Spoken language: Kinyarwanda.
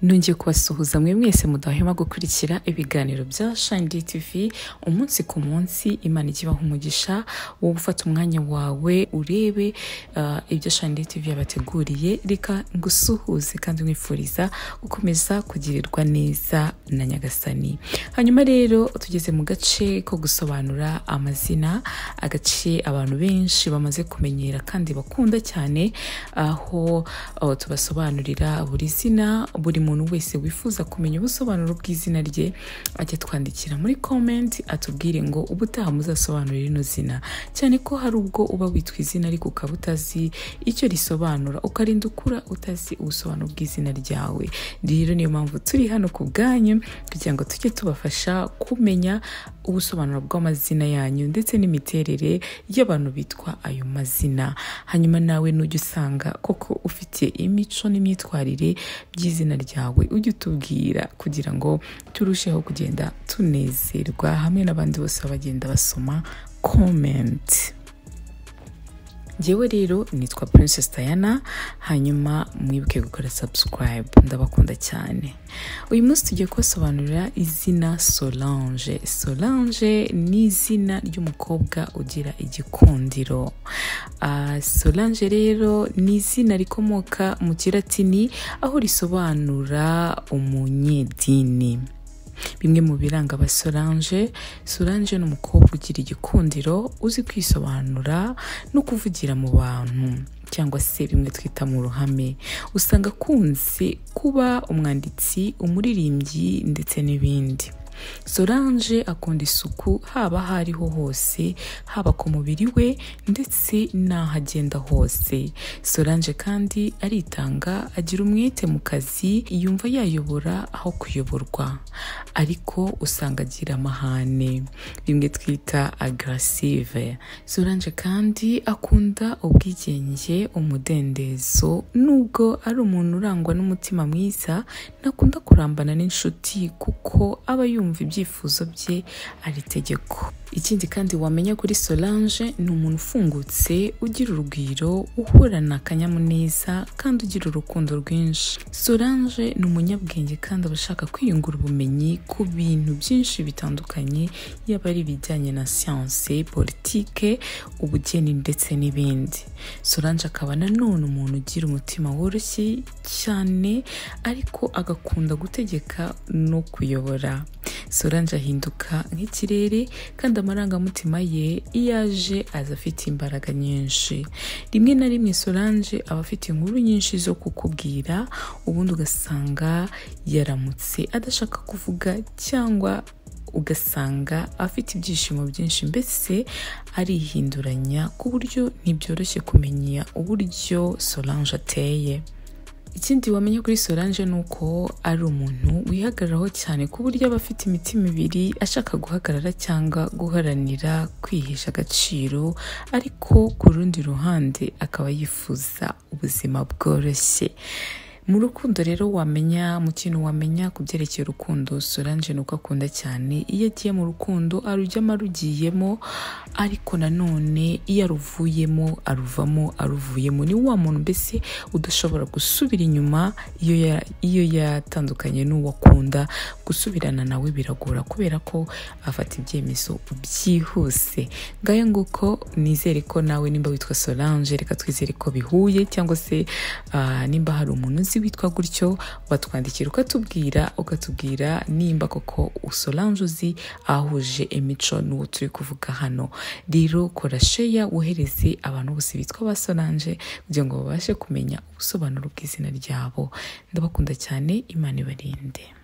Nongeye kubasuhuza mwe mwese mudahwema gukurikira ibiganiro bya Shine TV umunsi ku munsi. Imana ikibaha umugisha wo gufata umwanya wawe urebe ibyo Shine TV yabateguriye. Reka ngusuhuze kandi nkwifuriza gukomeza kugirirwa neza na Nyagasani. Hanyuma rero tugeze mu gace ko gusobanura amazina, agace abantu benshi bamaze kumenyera kandi bakunda cyane, aho tubasobanurira buri zina. Buri muntu wese wifuza kumenya ubusobanuro bw'izina rye ajya twandikira muri comment atubwire ngo ubutaha muzasobanurira rino zina, cyane ko hari ubwo uba witwa izina ariko ukaba utazi icyo risobanura, ukarinda ukura utazi ubusobanuro bw'izina ryawe. Rero niyo mpamvu turi hano ku bwanyu kugira ngo tujye tubafasha kumenya ubusobanuro bw'amazina yanyu ndetse n'imiterere y'abantu bitwa ayo mazina. Hanyuma nawe nujya usanga koko ufite imico n'imyitwarire by'izina ryawe, ujye utubwira kugira ngo turusheho kugenda tunezerwa hamwe n'abandi bose bagenda basoma comment. Njyewe rero nitwa Princess Diana, hanyuma mwibuke gukora subscribe, ndabakunda cyane. Uyu munsi tugiye kubasobanurira izina Solange. Solange ni izina ry'umukobwa ugira igikundiro. Solange rero ni izina rikomoka mu Kilatini, aho risobanura umunyedini. Bimwe mu biranga aba Solange: Solange ni umukobwa ugira igikundiro, uzi kwisobanura no kuvugira mu bantu, cyangwa se bimwe twita mu ruhame. Usanga akunze kuba umwanditsi, umuririmbyi ndetse n'ibindi. Solange akunda isuku haba aho ariho hose, haba ku mubiri we ndetse n'aho agenda hose. Solange kandi aritanga, agira umwete mu kazi, yumva yayobora aho kuyoborwa, ariko usanga agira amahane, bimwe twita aggressive. Solange kandi akunda ubwigenge, umudendezo. Nubwo ari umuntu urangwa n'umutima mwiza, ntakunda kurambana n'inshuti kuko aba yumva ibyifuzo bye ari itegeko. Ikindi kandi wamenya kuri Solange, ni umuntu ufungutse, ugira urugwiro, uhorana akanyamuneza kandi ugira urukundo rwinshi. Solange ni umunyabwenge kandi aba ashaka kwiyungura ubumenyi ku bintu byinshi bitandukanye, yaba ari ibijyanye na siyanse, politike, ubugeni ndetse n'ibindi. Solange akaba nanone umuntu ugira umutima woroshye cyane, ariko agakunda gutegeka no kuyobora. Solange ahinduka nk'ikirere kandi amarangamutima ye iyo aje aza afite imbaraga nyinshi. Rimwe na rimwe Solange aba afite inkuru nyinshi zo kukubwira, ubundi ugasanga yaramutse adashaka kuvuga, cyangwa ugasanga afite ibyishimo byinshi, mbese arihinduranya ku buryo ntibyoroshye kumenya uburyo Solange ateye. Ikindi wamenya kuri Solange ni uko ari umuntu wihagararaho cyane, ku buryo aba afite imitima ibiri, ashaka guhagarara cyangwa guharanira kwihesha agaciro, ariko ku rundi ruhande akaba yifuza ubuzima bworoshye. Mu rukundo rero wamenya, mu kintu wamenya ku byerekeye urukundo, Solange ni uko akunda cyane. Iyo agiye mu rukundo arujyamo arugiyemo, ariko nanone iyo aruvuyemo aruvamo aruvuyemo. Ni wa muntu mbese udashobora gusubira inyuma iyo yatandukanye n'uwo akunda, gusubirana nawe biragora kubera ko afata ibyemezo byihuse. Ngayo nguko, nizere ko nawe nimba witwa Solange, reka twizere ko bihuye, cyangwa se nimba hari umuntu uzi witwa gutyo, watwandikira ukatubwira nimba koko Solange uzi ahuje imico n'uwo turi kuvuga hano. Rero kora share, wohereze abantu bose bitwa ba Solange kugira ngo babashe kumenya ubusobanuro bw'izina ryabo. Ndabakunda cyane, Imana ibarinde.